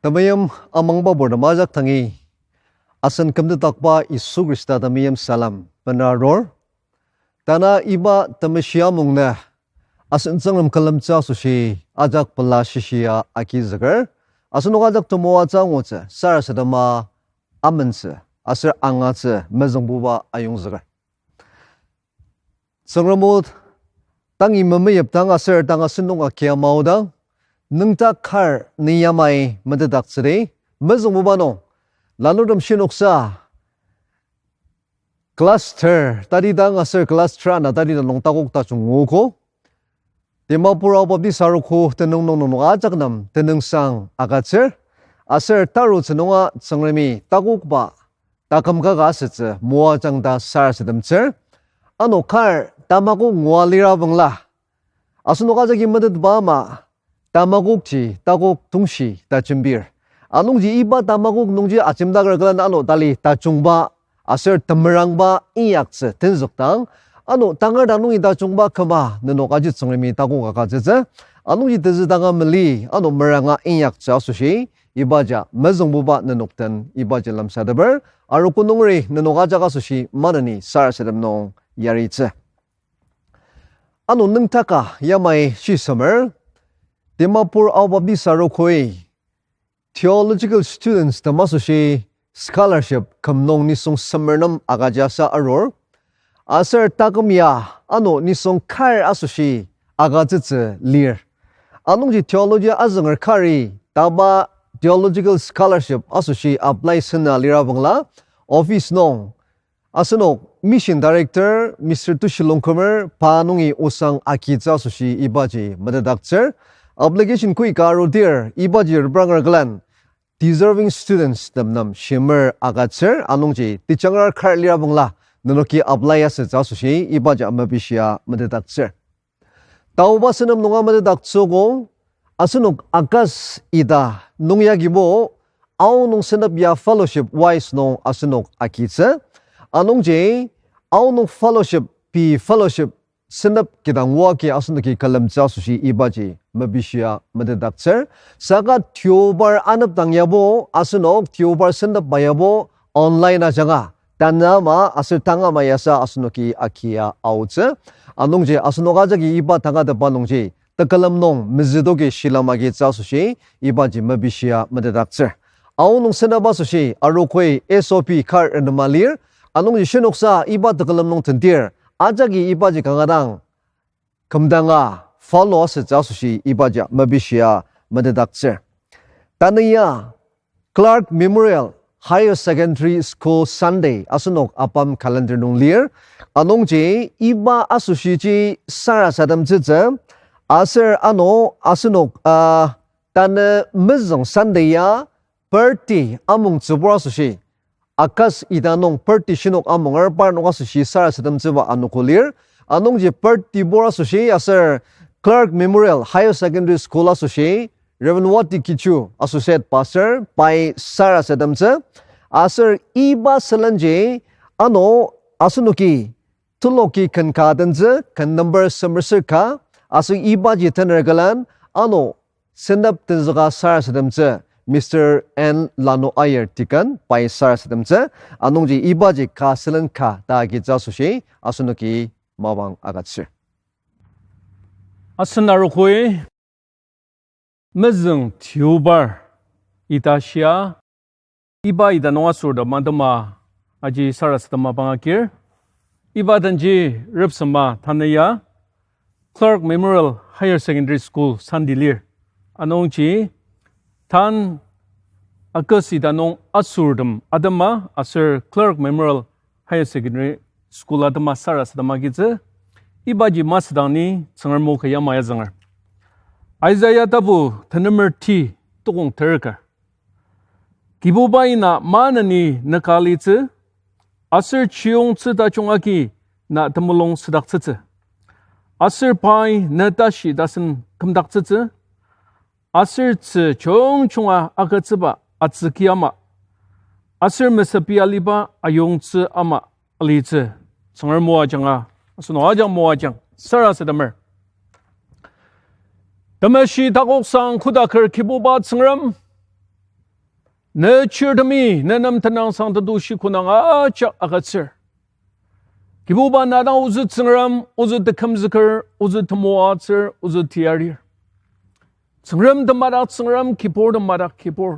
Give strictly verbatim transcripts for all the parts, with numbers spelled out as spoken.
Temeim amangba purtem ajak tangi, asen kümtetdakba Yisu Khrista temeim salem bena arur. Tanü iba temeshi amung nü asen Tsüngrem külemtsü asoshi ajak pela shishia agizüker. Asenok ajak temoatsü angutsü, sarasadema amentsü, aser angatsü, mezüngbuba ayongzüker. Tsüngrem o, tangi memeyipdang aser tanga sentong akia maodang, nüngdak kar ni yamai metetdaktsüdi, mezüngbuba nung, lanurtem shinoksa, class ter tatidang aser class ter ana tatidang nung takok tajung nguogo. Dimapur Ao Baptist Arogo tenüng nung nenok ajak nem tenüngsang agütsür. Aser tarutsü nunga Tsüngremi takokba taküm kaka asütsü moajang ta sarasademtsür. Ano kar tamakok ngua lira bangla, asenok ajaki metetba ama tamakokji takok tongshi ta jembir. Anungji iba tamakok nungji ajemdaker külen ano tali tajungba aser temerangba inyaktsü tenzükdang, ano tangar dang nungi tajungba küma nenok aji Tsüngremi takok agütsütsü. Anungji tezü danga mali ano meranga inyaktsü asoshi, ibaji mezüngbuba nenok den ibaji lemsateper, arogo nungeri nenok ajak asoshi maneni sarasadem nung yaritsü. Ano nüngdaka yamai shisemer, Dimapur Ao Baptist Arogoi theological students tem asoshi scholarship küm nung nisung semer nem agüjasa arur. Aser taküm ya ano nisung kar asoshi agütsütsü lir. Anungji theology azünger kari taba theological scholarship asoshi apply sena lira bangla, office nung asenok Mission Director Mister Tushi Longkumer pa nungi osang agitsü asoshi ibaji metetdaktsür. Application koika arudir ibaji repranger külen deserving students tem nem shimer agütsür, anungji tejangra kar lira bangla nenoki apply asütsü asoshi ibaji mepishia metetdaktsür. Taoba senem nunga metetdaktsüogo, asenok August ita nung yagibo, aonung senep ya fellowship wise nung asenok agitsü. Anungji, aonung fellowship, pei fellowship senep kidang oa agi asenoki külemtsü asoshi ibaji mepishia metetdaktsür. Saka deobar anepdang yabo, asenok deobar senep ba yabo online ajanga tanü ama aser tanga ama yasa asenoki agia aotsü. Anungji asenok ajaki iba tangatetba nungji tekülem nung mezütoki shilem agitsü asoshi ibaji mepishia metetdaktsür. Aonung senep asoshi arogoi S O P kar renema lir. Anungji shinoksa iba tekülem nung tendir ajaki ibaji kanga dang kümdanga follow asütsü asoshi ibaji mepishia metetdaktsür. Tanü ya Clark Memorial Higher Secondary School Sunday asenok ABAM calendar nung lir. Anungji iba asoshiji sarasademtsütsü, aser ano asenok, ah, tanü mezüng Sunday ya party amongtsübur asoshi, August ita nung party shinok amonger parnok asoshi sarasademtsüba anogo lir. Anungji party bur asoshi aser Clark Memorial Higher Secondary School asoshi Reverend Wati Kichu, Associate Pastor, pai sarasademtsü. Aser iba sülenji ano asenoki teloki ken ka tentsü, ken number semer ser ka, aser ibaji tener külen ano senep tenzüka sarasademtsü, Mister N Lanu Aier Deacon pai sarasademtsü, anungji ibaji ka sülen ka ta agitsü asoshi asenoki mapang agütsür. Asen arogoi mezüng deobar ita shia, iba ita nung asürtem atema aji sarasadema pangakir. Iba denji repsema tanü ya Clark Memorial Higher Secondary School Sunday lir. Anungji tan August ita nung asürtem atema aser Clark Memorial Higher Secondary School atema sarasadema agitsü. Ibaji masüdang ni Tsüngrem o ka yamai azünger. Isaiah tapu tenemer ti tukong terka. Kibubai na maneni nüka litsü, aser chiyongtsü tajung agi na temulung südaktsütsü. Aser pai na tashi tasen kümdaktsütsü, aser tzü jungjunga agütsüba atsüki ama, aser mesepi aliba ayongtsü ama alitsü. Tsüngrem moajanga, asenok ajak moajang sarasademer. Temeshi takoksang kodaker Kibuba Tsüngrem, Ne chirtemi ne nem tenüngsang tetushi kü nung ajak agütsür. Kibuba, na dang ozü Tsüngrem, ozü tekümzüker, ozü temoatsür, ozü teyarir. Tsüngrem temadak Tsüngrem, kibur temadak kibur,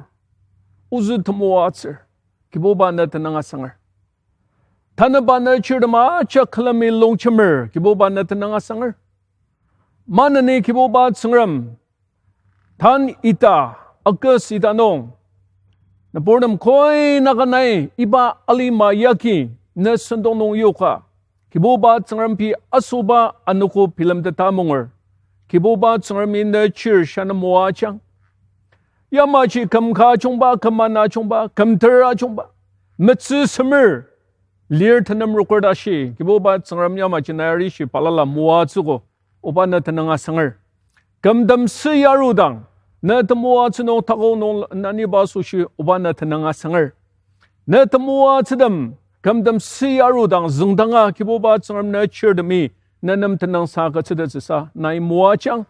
ozü temoatsür. Kibuba, ne tenüng asanger. Tanüba ne chirtem ajak külemi longjemer, Kibuba, ne tenüng asanger. Maneni Kibuba Tsüngrem, tan ita, August ita nung, nüburtem koi naka nai iba alima yagi ne sentong nung yoka, Kibuba Tsüngrem, pei asoba anogo bilemteta munger, Kibuba Tsüngremi ne chir sha nem moajang. Yamaji küm ka ajungba, küm ana ajungba, küm ter ajungba, metsü semer lir tenem roker tashi, Kibuba Tsüngrem, yamaji nai arishi balala moatsüogo, Oba, ne tenüng asanger. Kümtem süi arudang, ne temoatsü nung takok nung naniba asoshi, Oba, ne tenüng asanger. Ne temoatsütem, kümtem süi arudang züngdanga, Kibuba Tsüngrem, ne chirtemi ne nem tenüngsang agütsütettsüsa nai moajang.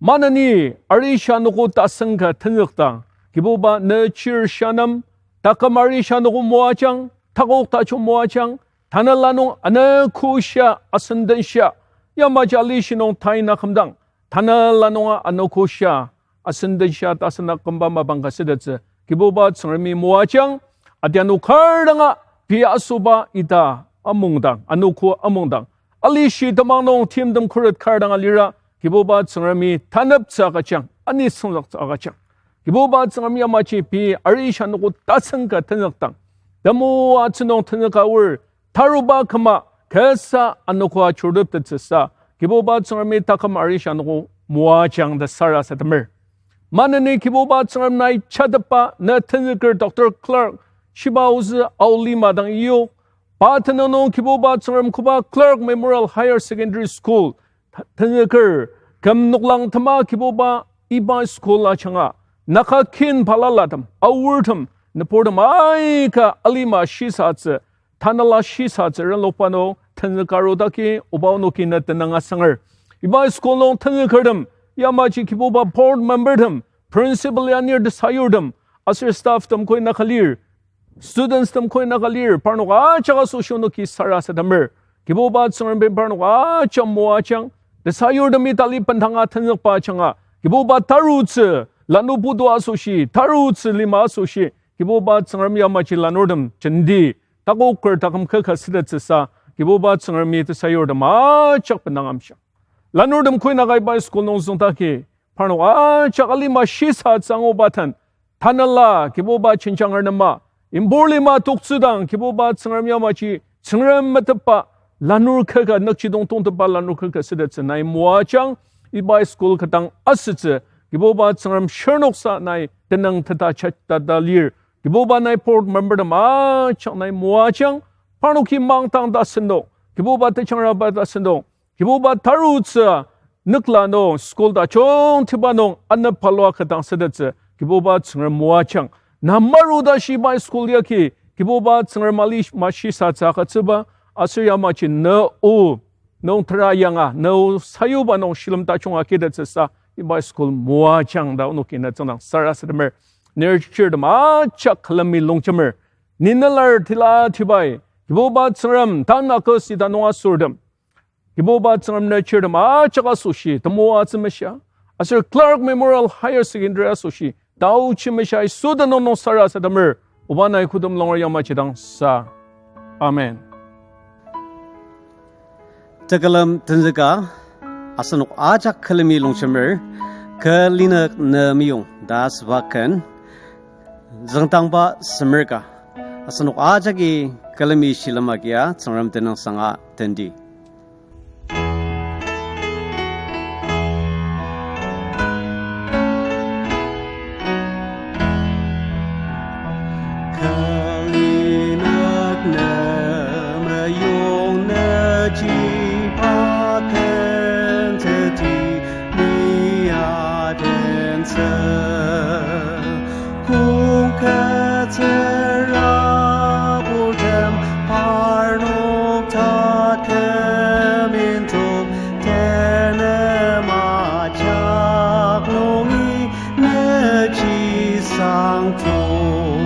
Maneni arishi anogo tasen ka tenzükdang, Kibuba, ne chir sha nem, taküm arishi anogo moajang, takok tajung moajang, tanela nung anogo shia, asen den shia, yamaji alishi nung taina kümdang, tanela nunga anogo shia, asen den shia, tasen akümba mapang ka sütettsü, Kibuba Tsüngremi moajang. Adianu kar danga, pei asoba ita amungdang, anogo amungdang, alishi temang nung timtem khuret kar danga lira, Kibuba Tsüngremi taneptsü agüjang, anisüngzüktsü agüjang. Kibuba Tsüngrem, yamaji pei arishi anogo tasen ka tenzükdang, temoatsü nung tenzüka aor, taruba küma kasa anogo ajuruteptettsüsa, Kibuba Tsüngremi taküm arishi anogo moajang ta sarasademer. Maneni Kibuba Tsüngrem, nai jatepba ne tenzüker Doctor Clark, shiba ozü Ao lima dang yok, pa tenüng nung Kibuba Tsüngrem koba Clark Memorial Higher Secondary School tenzüker, küm noklang tema Kibuba iba school ajanga, Naga kin balalatem, aortem, nüburtem aika alima shisatsü, tanela shisatsü renlokba nung tenzüka arudaki, Oba, onoki ne tenüng asanger. Iba school nung tenzükertem, yamaji Kibuba board membertem, principal ya nir tesayurtem, aser stafftem koi naka lir, studentstem koi naka lir, parnok ajak asoshi onoki sarasademer. Kibuba Tsüngrem, pei parnok ajak moajang, tesayurtemi tali bendanga tenzükba ajanga, Kibuba, tarutsü lanu putu asoshi, tarutsü lima asoshi, Kibuba Tsüngrem, yamaji lanurtem jenti takoker taküm kaka sütettsüsa, Kibuba Tsüngremi tesayurtem ajak bendang amshia. Lanurtem koi naka iba school nung züngdaki, parnok ajak alima shisatsü anguba den, tanela Kibuba jenjanger nema, impur lima toktsüdang Kibuba Tsüngrem, yamaji Tsüngrem metepba lanur kaka, nükjidong tongtepba lanur kaka sütettsü nai moajang. Iba school ketdang asütsü, Kibuba Tsüngrem, shirnoksa nai tenüng teta jateta lir. Kibuba, nai board membertem ajak nai moajang. Parnoki mangdang ta sentong, Kibuba, tejangraba ta sentong, Kibuba, tarutsü nükla nung school tajungtiba nung anepalua ketdang sütettsü, Kibuba Tsüngrem, moajang. Na maru tashi iba school yagi, Kibuba Tsüngrem, alima shisatsü agütsüba, aser yamaji ne o nung tera yanga, ne o sayuba nung shilem tajung agitettsüsa, iba school moajang ta onoki ne tsüngdang sarasademer. Nir chirtem ajak külemi longjemer, ni nelar tila tibai, Kibuba Tsüngrem, tan August ita nung asortem, Kibuba Tsüngrem, ne chirtem ajak asoshi temoatsü meshia, aser Clark Memorial Higher Secondary asoshi taochi meshia Yisu tenüng nung sarasademer. Oba, nai kodem longer yamaji dang sa. Amen. Tekülem tenzüka, asenok ajak külemi longjemer, kü linük ne meyong ta asüba ken, züngdangba semer ka, asenok ajaki külemi shilem agia Tsüngrem tenüngsanga tenti. Kü linük ne meyong, ne jipa ken teti ni adentsü. Kongketsüra purtem parnok tatem intok, tenem ajak nungi ne ji sangtok.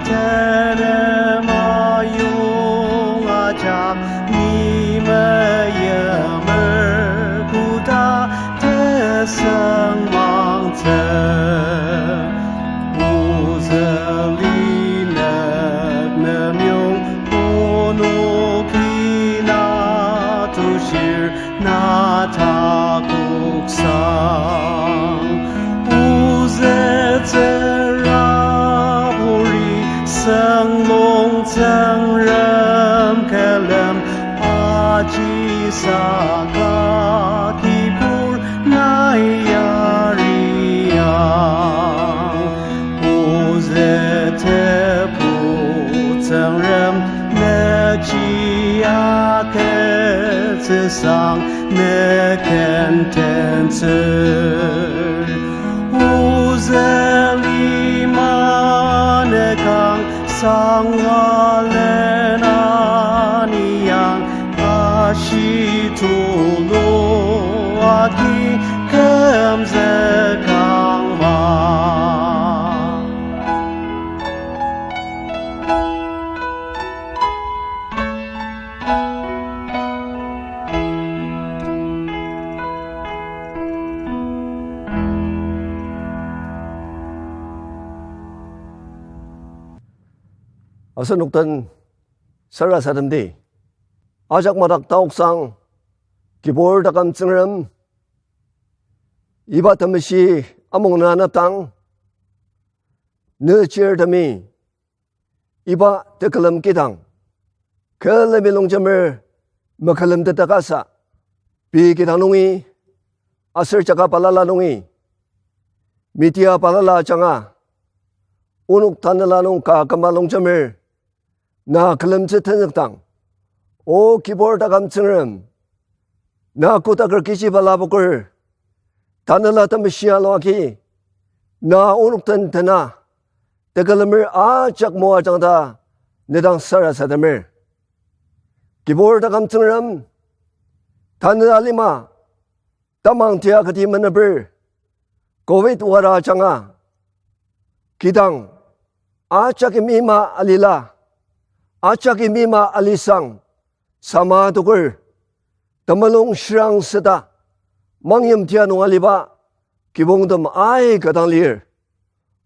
Tenema yong ajak ni meyimer koda tesüngmangtsü. Ozü linük nem yong onoki na tushir na takoksang. Ozü tsüraburi sünglong Tsüngrem külem ajisaka kibur nai yariang. Ozü tebu Tsüngrem ne chiaketsüsang ne kententsür. Ozü lima ne kang sangwa lena niang ashi tulu agi kümzükangma. Asenok den sarasademdi. Ajak madak taoksang, kibur taküm Tsüngrem, iba temeshi amung nü anepdang, ne chirtemi, iba tekülem kidang, külemi longjemer mekülemtetdakasa, pei kidang nungi, aser jaka balala nungi, media balala ajanga, onok tanela nung ka küma longjemer, na külemtsü tenzükdang, O kibur taküm Tsüngrem, na kotaker kechi balapoker, tanela temeshi alua agi, na onok den tena, tekülemer ajak moajang ta, ne dang sarasademer. Kibur taküm Tsüngrem, tanü alima, tamang tia kati meneper, covid wara ajanga, kidang, ajaki mima alila, ajaki mima alisang, sama toker, temulung shirang süta, mangyim tia nung aliba, kibongtem aika dang lir.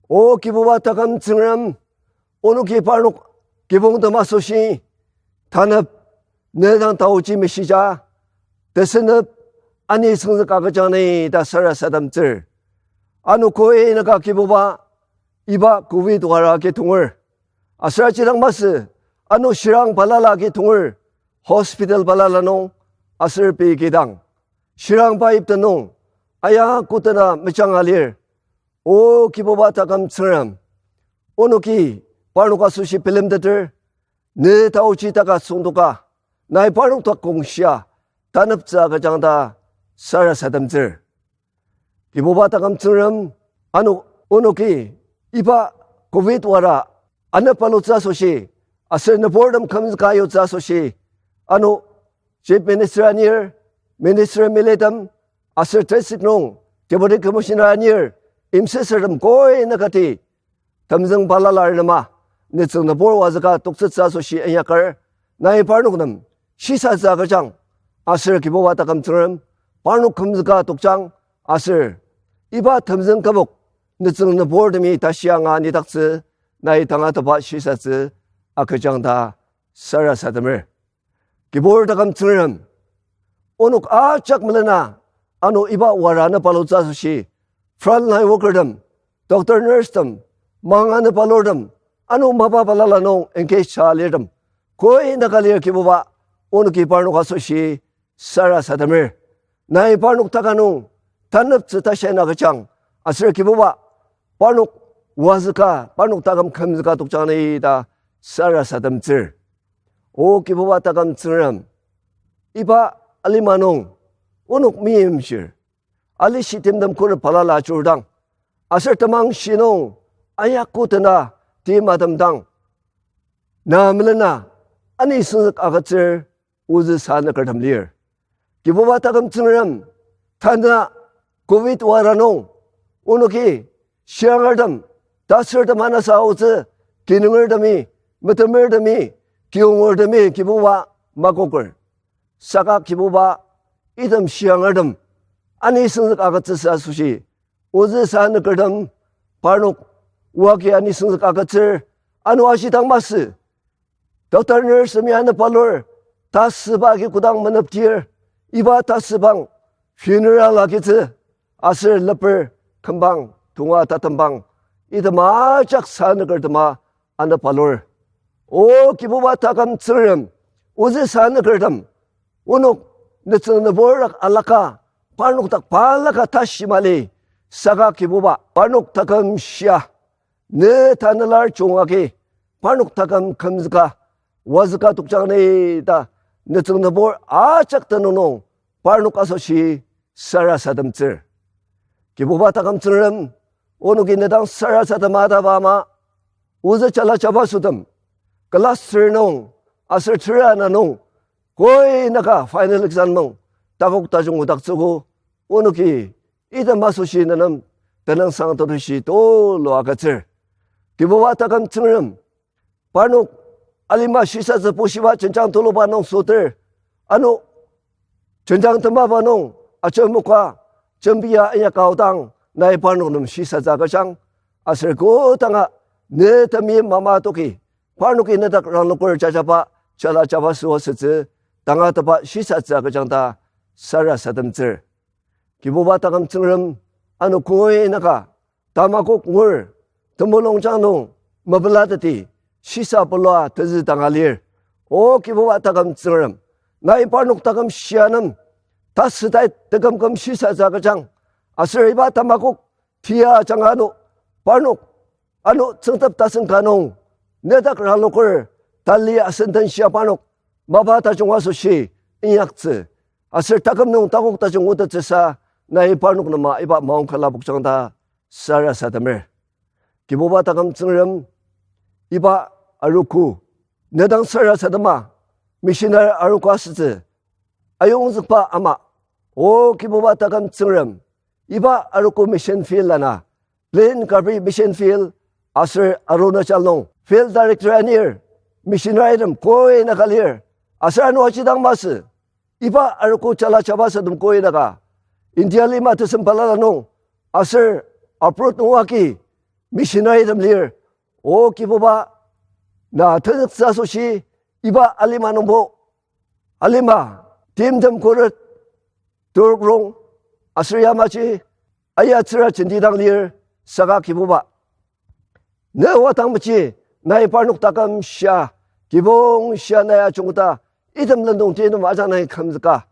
O Kibuba taküm Tsüngrem, onoki parnok kibongtem asoshi, tanep, ne dang taochi meshija, tesünep, ani süngzük agüjang ni ta sarasademtsür. Ano koi naka Kibuba, iba covid wara agi tonger. Aser aji dang masü, ano shirang balala agi tonger, hospital balala nung, aser pei kidang. Shirang pipe tenung, aya kotena mejanga lir. O Kibuba taküm Tsüngrem, onoki parnok asoshi bilemteter, ne taochi taka süngdoka, nai parnok dak kongshia, taneptsü agüjang ta sarasademtsür. Kibuba taküm Tsüngrem, ano onoki iba covid wara anep palutsü asoshi, aser nüburtem kümzüka yutsü asoshi, ano Chief Minister anir, Minister melitem, aser district nung Deputy Commissioner anir, imsüsürtem koi nakati, temzüng balala arnema, nütsüng nübur wazüka toktsütsü asoshi inyaker, nai parnok nem shisatsü agüjang, aser Kibuba taküm Tsüngrem, parnok kümzüka tokjang, aser iba temzüng kübok, nütsüng nüburtemi tashi anga nidaktsü, nai tangatetba shisatsü agüjang ta sarasademer. Kibur taküm Tsüngrem, onok ajak melena, ano iba wara anep palutsü asoshi, frontline workertem, doctor nursetem, mang anep palurtem, ano mapa balala nung engage sa alirtem, koi naka lir Kibuba, onoki parnok asoshi sarasademer. Nai parnok taka nung taneptsü tashi na agüjang, aser Kibuba, parnok wazüka, parnok taküm kümzüka tokjang ni ta sarasademtsür. O Kibuba taküm Tsüngrem, iba alima nung, onok meimchir, alishi timtem khuret balala ajurdang, aser temang shi nung, aya kotena, tim atemdang, na melena, ani süngzük agütsür, ozü sa nükertem lir. Kibuba taküm Tsüngrem, tanü covid wara nung, onoki, shirangertem, tasürtem anasa aotsü, kinungertemi, metemertemi, kiyongertemi Kibuba makoker. Saka Kibuba, item shiangertem ani sengzük agütsüsa asoshi, ozü sanükertem parnok oa ki ani sengzük agütsür, ano ashidang masü. Doctor nurse temi anepalur, tasüba agi kodang meneptir, iba tasübang funeral agitsü, aser leper kümbang, tonga tatembang, item ajak sanükertema anepalur. O Kibuba taküm Tsüngrem, ozü sanükertem, onok nütsüng nüburak alaka, parnok dak balaka tashi mali, saka Kibuba, parnok taküm shia, ne Tanela jung agi, parnok taküm kümzüka, wazüka tokjang ni ta, nütsüng nübur ajak tenüng nung, parnok asoshi sarasademtsür. Kibuba taküm Tsüngrem, onoki ne dang sarasadema taba ama, ozü jala jabasotem, class ter nung, aser tera ana nung, koi naka final exam nung, takok tajung odaktsüogo, onoki item asoshi ne nem tenüngsang tetushi tulu agütsür. Kibuba taküm Tsüngrem, parnok alima shisatsü bushiba jenjang tuluba nung süter, ano jenjang temaba nung ajemoka jembia inyaka aodang nai parnok nem shisatsü agüjang, aser kodanga ne temeim mama toki, parnoki nedak rangloker jajaba jala jabaso asütsü, tangatetba shisatsü agüjang ta sarasademtsür. Kibuba taküm Tsüngrem, ano koi naka tamakok ngur, temulungjang nung mepelateti, shisa pelua tezü danga lir. O Kibuba taküm Tsüngrem, nai parnok taküm shia nem, tasütai tekümküm shisatsü agüjang, aser iba tamakok tia ajanga ano, parnok ano tsüngtep tasen ka nung, nedak rangloker tali asen den shia parnok mapa tajung asoshi inyaktsü, aser taküm nung takok tajung otettsüsa, nai parnok nema iba maongka lapokjang ta sarasademer. Kibuba taküm Tsüngrem, iba arogo, ne dang sarasadema, missionary arogo asütsü ayongzükba ama, O Kibuba taküm Tsüngrem, iba arogo mission field ana, Plain Karbi mission field, aser Arunachal nung field director anir, missionary tem koi naka lir, aser ano aji dang masü, iba arogo jala jabasotem koi naka India lima tesem balala nung, aser abroad nung agi missionary tem lir. O Kibuba, na tenzüktsü asoshi iba alima nungbo, alima timtem khuret, turkrong, aser yamaji ayatsüra jenti dang lir, saka Kibuba, ne wadang meji nai parnok taküm shia, kibong shia nai ajungketa, item lendong ti nem ajak nai kümzüka,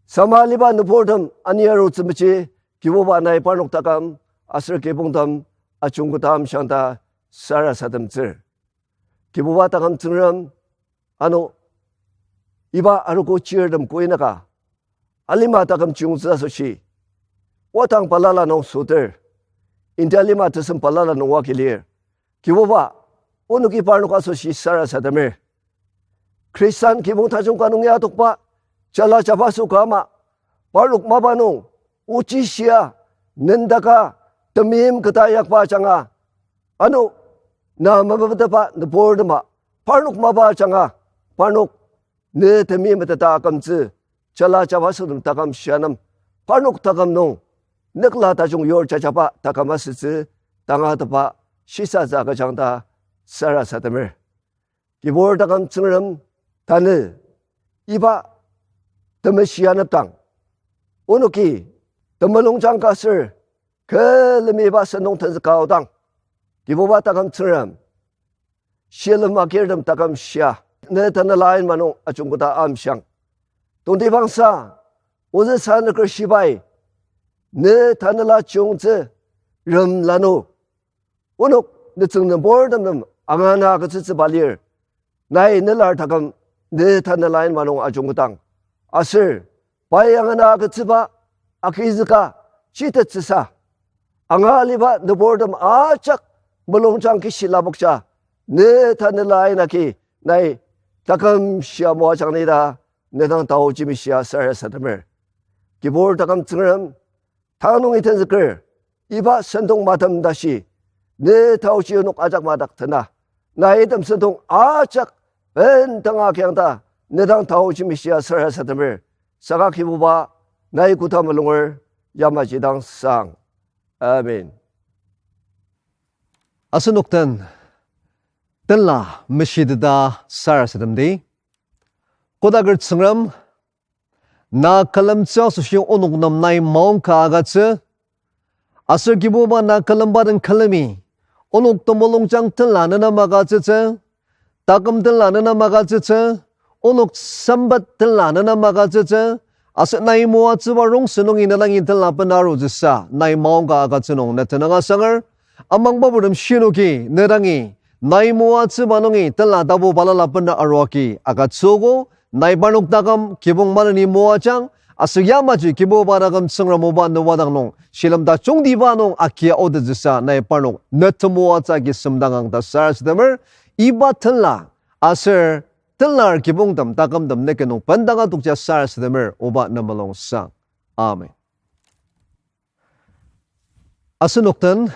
sama aliba nüburtem ani arutsü meji, Kibuba nai parnok taküm aser kibongtem ajungketa amshiang ta sarasademtsür. Kibuba taküm Tsüngrem, ano iba arogo chirtem koi naka alima taküm chiyungtsü asoshi, wadang balala nung süter, India lima tesem balala nung oa ki lir. Kibuba, onoki parnok asoshi sarasademer. Khristan kibong tajung ka nung ya tokba, jala jabaso ka ama, parnok mapa nung ochi shia, nendaka, temeim keta inyakba ajanga, ano na memetetba nüburtema, parnok mapa ajanga, parnok ne temeim meteta akümtsü, jala jabasotem taküm shia nem, parnok taküm nung nükla tajung yur jajaba taküm asütsü, tangatetba shisatsü agüjang ta sarasademer. Kibur taküm Tsüngrem, tanü iba temeshi anepdang, onoki temulungjang ka aser külemi iba sentong tenzüka aodang, Kibuba taküm Tsüngrem, shilem agirtem taküm shia, ne Tanela ainma nung ajungketa amshiang. Tongtibangsa, ozü sanüker shibai, ne Tanela chiyungtsü rem lanu, onok nütsüng nüburtem nem angana agütsütsüba lir. Nai nelar taküm ne Tanela ainma nung ajungketang, aser pai angana agütsüba agizüka shitettsüsa, anga aliba nüburtem ajak mulungjang kishi lapokja, ne Tanela ain agi nai taküm shia moajang ni ta, ne dang taoji meshia sarasademer. Kibur taküm Tsüngrem, tang nungi tenzüker iba sentong matem tashi, ne taoji onok ajak madak tena, nai item sentong ajak bendanga kiang ta, ne dang taoji meshia sarasademer. Saka Kibuba, nai koda mulunger, yamaji dang sang. Amen. Asenok den, tenla meshiteta sarasademdi. Kodaker Tsüngrem, na külemtsü asoshi onok nem nai maongka agütsü. Aser Kibuba na külemba den külemi, onok temulungjang tenla ne nem agütsütsü, taküm tenla ne nem agütsütsü, onok sempet tenla ne nem agütsütsü, aser nai moatsüba rongsen nungi ne dangi tenla bena arutsüsa nai maongka agütsü nung ne tenüng asanger. Amangba purtem shinoki ne dangi nai moatsüba nungi tenla tapu balala bena aruagi agütsüogo. Nai parnok taküm kibong maneni moajang, aser yamaji Kibuba taküm Tsüngrem oba ne wadang nung shilem tajungtiba nung agia aotettsüsa nai parnok ne temoatsü agi semdangang ta sarasademer. Iba tenla aser tenlar kibongtem takümtem ne ki nung bendanga tokja sarasademer, oba ne mulung sang. Amen. Asenok den,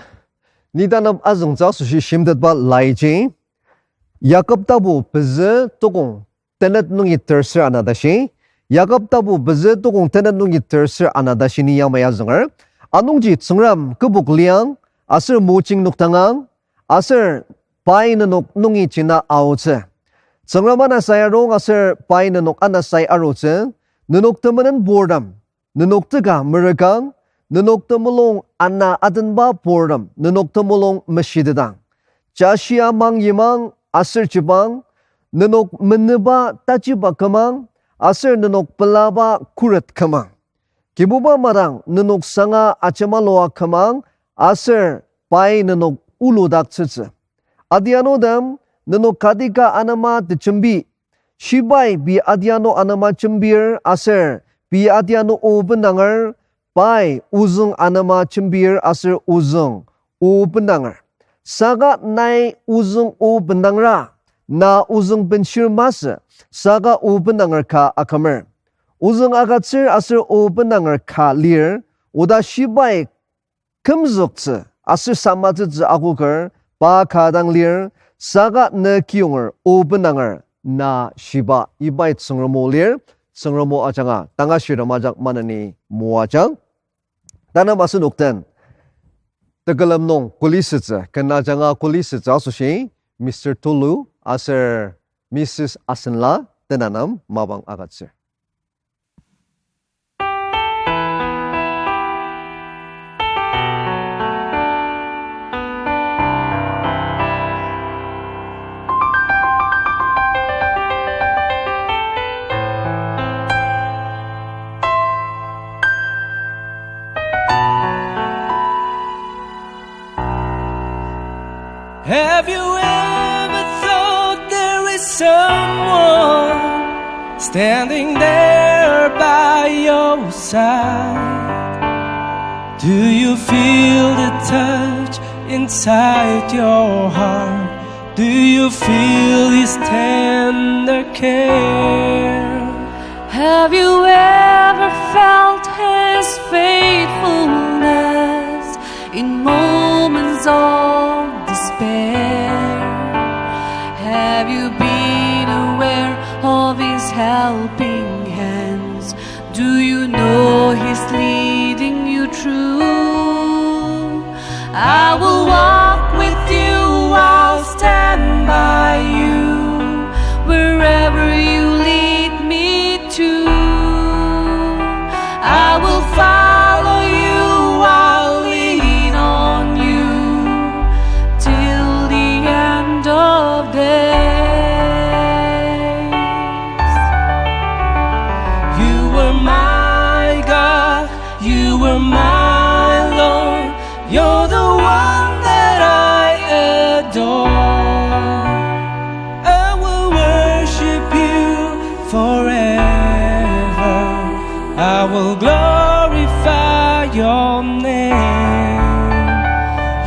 ni tanep azüngtsü asoshi shimtetba laiji, Yakob tapu pezü tukong tenet nungi terser ana tashi, Yakob tapu pezü tukong tenet nungi terser ana tashi ni yamai azünger. Anungji Tsüngrem kübok liang, aser mojing nokdangang, aser pai nenok nungi jina aotsü. Tsüngrem anasai arung aser pai nenok anasai arutsü, nenok temenen purtem, nenok teka merükang, nenok temulung ana atenba purtem, nenok temulung meshitetang. Jashia mang yimang aser jibang, nenok menüba tajiba kümang, aser nenok pelaba khuret kümang. Kibuba madang nenok sanga ajemalua kümang, aser pai nenok uludaktsütsü. Adianutem, nenok katika anema tejembi, shibai pei adianu anema jembir aser pei adianu o benanger, pai ozüng anema jembir aser ozüng o benanger. Saka nai ozüng o benangra, na ozüng benshir masü, saka o benanger ka akümer. Ozüng agütsür aser o benanger ka lir, oda shibai kümzüktsü aser samatsütsü akoker pa ka dang lir, saka ne kiyonger o benanger na shiba. Ibai Tsüngrem o lir. Tsüngrem o ajanga tanga shirem ajak maneni moajang. Tanü asenok den tekülem nung kulisütsü, ken ajanga kulisütsü asoshi Mister Tulu aser Missus Asenla tenanem mapang agütsür. Have you ever thought there is someone standing there by your side? Do you feel the touch inside your heart? Do you feel his tender care? Have you ever felt his faithfulness in moments of despair? Have you been aware of his helping hands? Do you know he's leading you through? I will walk with you, I'll stand by you, wherever you lead me to. I will follow you, I'll lean on you, till the end of days. You were my God, you were my Lord, you're the one that I adore. I will worship you forever. I will glorify your name.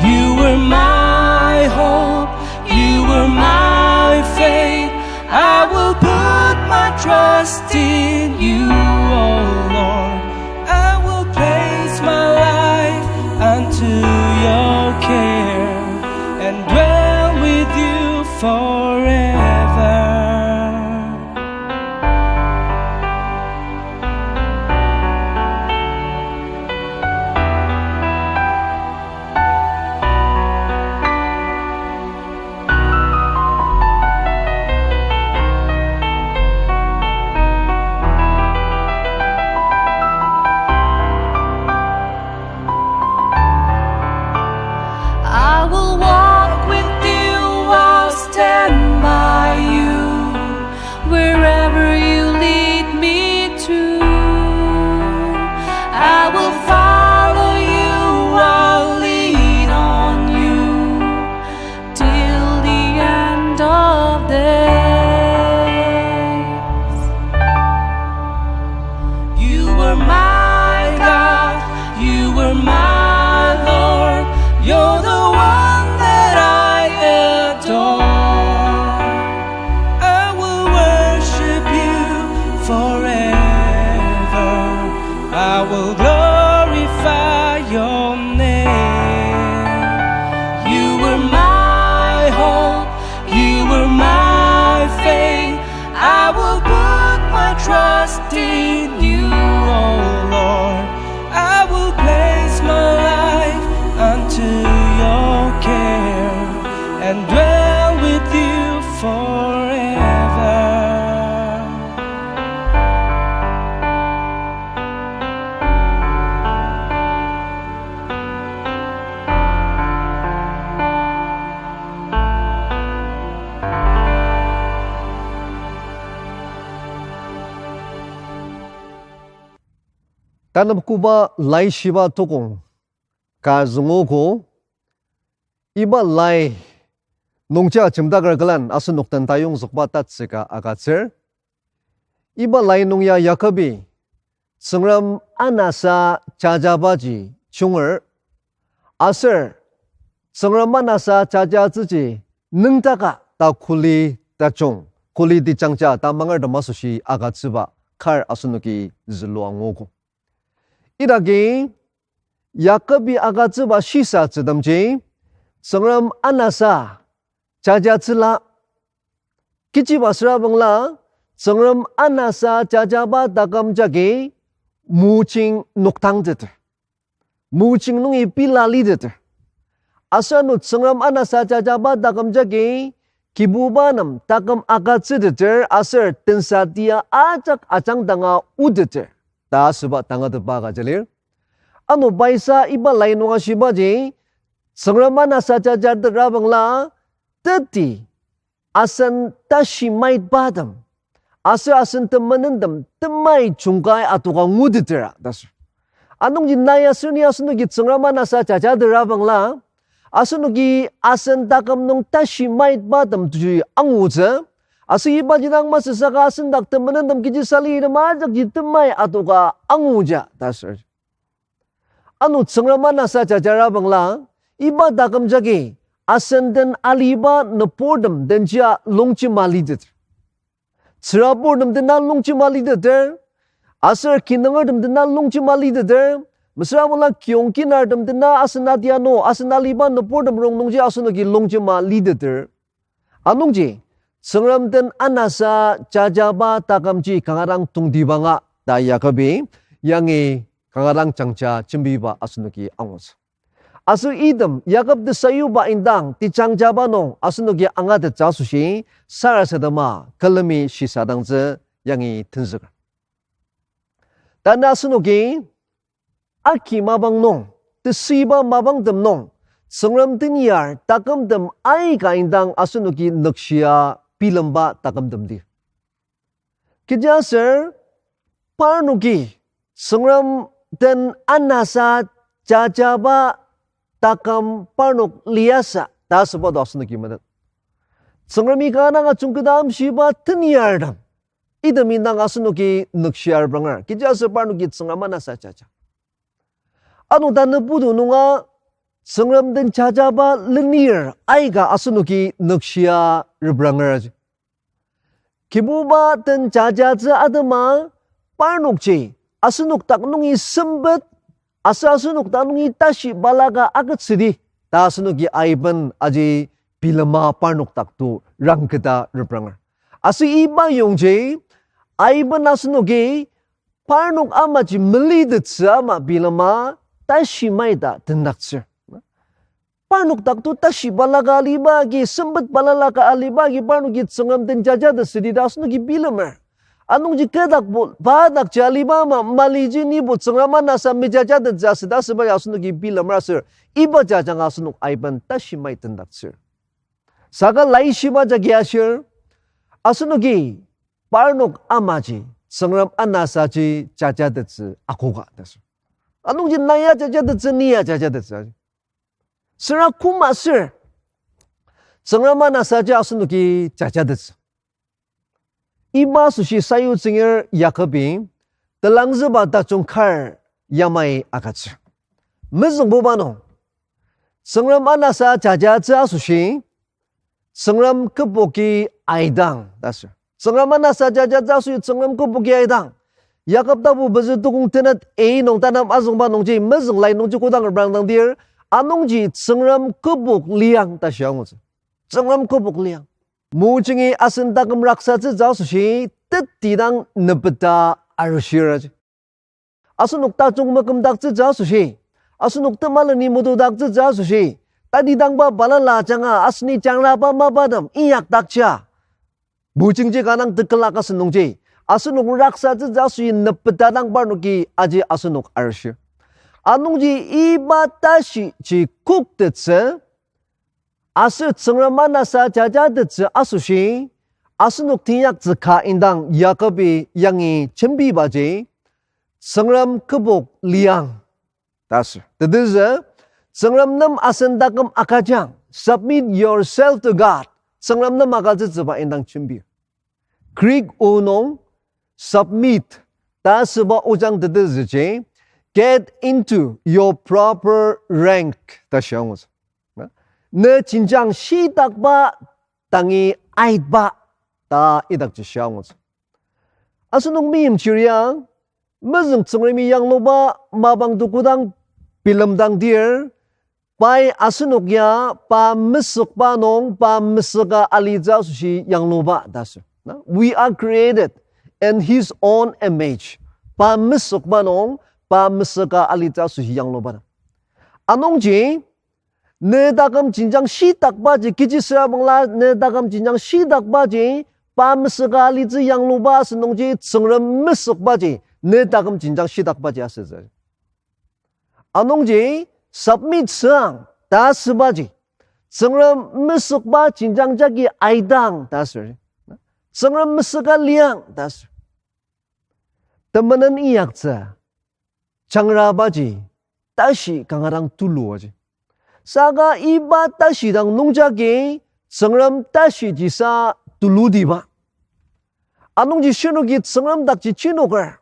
You were my hope, you were my faith. I will put my trust in you, oh Lord. I will place my life unto your care and dwell with you forever. I will walk with you, I'll stand by you, wherever you lead me to. I will follow you, I'll lean on you, till the end of days. You were my God, you were my Lord, you're the one that I adore. I will worship you forever. I will glorify your name. You were my hope, you were my faith. I will put my trust in you, oh Lord. I will place my life unto your care and dwell with you forever. Tanep koba laishiba tokong ka züngogo, iba lai nungji ajemdaker külen asenok den tayongzükba tatsüka agütsür. Iba lai nung ya Yakobi Tsüngrem anasa jajabaji junger, aser Tsüngrem anasa jajatsüji nüngdaka ta kuli tajung, kuli tejangja ta mangertem asoshi agütsüba kar asenoki zülua anguogo. Idaki Yakobi agütsüba shisatsütemji, Tsüngrem anasa jajatsüla. Kechiba süra bangla, Tsüngrem anasa jajaba taküm jagi mojing noktangteter. Mojing nungi pela liteter. Aser ano Tsüngrem anasa jajaba taküm jagi Kibuba nem taküm agütsüteter aser tensa tia ajak ajangdanga oteter ta asüba tangatetba agüja lir. Ano paisa iba lai nung ashibaji, Tsüngrem anasa jajatetra bangla, teti asen tashi maitbatem aser asen temenentem temai jungkai atoka ngutetera ta asür. Anungji nai aser ni asenoki Tsüngrem anasa jajatetra bangla, asenoki asen taküm nung tashi maitbatem tuji angutsü, aser ibaji dang masü saka asen dak temenentem kechi sali item ajakji temai atoka anguja ta asür. Ano Tsüngrem anasa jajara bangla, iba taküm jagi asen den aliba nüburtem denjia longjema liteter. Tsüraburtem dena longjema liteter, aser kinungertem dena longjema liteter, mesüra bangla kiyong kinartem dena asen atiano, asen aliba nüburtem rongnungji asenoki longjema liteter. Anungji, Tsüngrem den anasa jajaba takümji kanga dang tongtibanga ta Yakobi yangi kanga dang jangja jembiba asenoki angutsü. Aser item Yakob tesayuba indang tejangjaba nung asenoki angatettsü asoshi sarasadema külemi shisadangtsü yangi tenzüker. Tanü asenoki aki mapang nung, tesüiba mapangtem nung, Tsüngrem teniar takümtem aika indang asenoki nükshia bilemba takümtem lir. Kechiaser parnoki Tsüngrem den anasa jajaba taküm parnok liasü ta asüba to asenoki metet. Tsüngremi kanga dang ajungketa amshiba teniartem item indang asenoki nükshiar branger. Kechiaser parnoki Tsüngrem anasa jaja. Ano tanü putu nunga Tsüngrem den jajaba lenir aika asenoki nükshia repranger aji. Kibuba den jajatsü atema parnokji asenok dak nungi sempet, aser asenok dak nungi tashi balaka agütsüdi ta asenoki aiben aji bilema parnok dak to rangketa repranger. Aser iba yongji, aiben asenoki parnok amaji melitettsü ama bilema tashi maita tendaktsür. Parnok dak to tashi balaka aliba agi, sempet balala ka aliba agi, parnoki Tsüngrem den jajatettsü ta asenoki bilemer. Anungji kü dakbo, pa dakji aliba ama maliji nibo Tsüngrem anasa mejajatettsü asüta asüba ya asenoki bilemer aser, iba jajanga asenok aiben tashi mai tendaktsür. Saka laishiba jagi ashir, asenoki parnok amaji Tsüngrem anasaji jajatettsü akoka ta aser. Anungji na ya jajatettsü, ni ya jajatettsü. Süra koma aser Tsüngrem anasaji asenoki jajatettsü. Iba asoshi sayutsünger Yakobi telangzüba tajung kar yamai agütsür. Mezüngbuba nung, Tsüngrem anasa jajatsü asoshi, Tsüngrem küboki aidang ta aser. Tsüngrem anasa jajatsü asoshi Tsüngrem küboki aidang. Yakob tapu pezü tukong tenet a nung tanap azüngba nungji mezüng lai nungji kodang reprangdang dir, anungji Tsüngrem kübok liang ta shia angutsü. Tsüngrem kübok liang. Mojingi asen taküm raksatsütsü asoshi, tetidang nepeta arishiraji. Asenok tajung mekümdaktsütsü asoshi, asenok temaleni metudaktsütsü asoshi, tatidangba balala ajanga aseni jangraba mapatem inyakdakja. Mojingji kanga tekülak asü nungji, asenok raksatsütsü asoshi nepeta dang parnoki aji asenok arishir. Anungji iba tashiji koktettsü, aser Tsüngrem anasa jajatettsü asoshi, asenok teinyaktsü ka indang Yakobi yangi jembibaji, Tsüngrem kübok liang ta aser. Tetezü, Tsüngrem nem asen taküm agüjang, submit yourself to God. Tsüngrem nem agütsütsüba indang jembir. Greek o nung submit ta asüba ojang tetezüji, get into your proper rank ta shia angutsü. Ne jenjang shitakba dangi aitba ta idakji shia angutsü. Asenok meimchir ya, mezüng Tsüngremi yangluba mapang to kodang bilemdang dir, pai asenok ya pa mesükba nung pa mesüka alitsü asoshi yangluba ta aser. Na, we are created in his own image. Pa mesükba nung pa mesüka alitsü asoshi yangluba ta. Anungji, ne taküm jenjang shitakbaji, kechi süra bangla ne taküm jenjang shitakbaji, pa mesüka alitsü yangluba asü nungji Tsüngrem mesükbaji, ne taküm jenjang shitakbaji asütsü. Anungji submit süang ta asübaji, Tsüngrem mesükba jenjang jagi aidang ta asür. Tsüngrem mesüka liang ta asür. Temenen inyaktsü jangrabaji tashi kanga dang tulu aji. Saka iba tashi dang nungjagi Tsüngrem tashiji sa tulutiba. Anungji shinoki Tsüngrem dakji chinoker,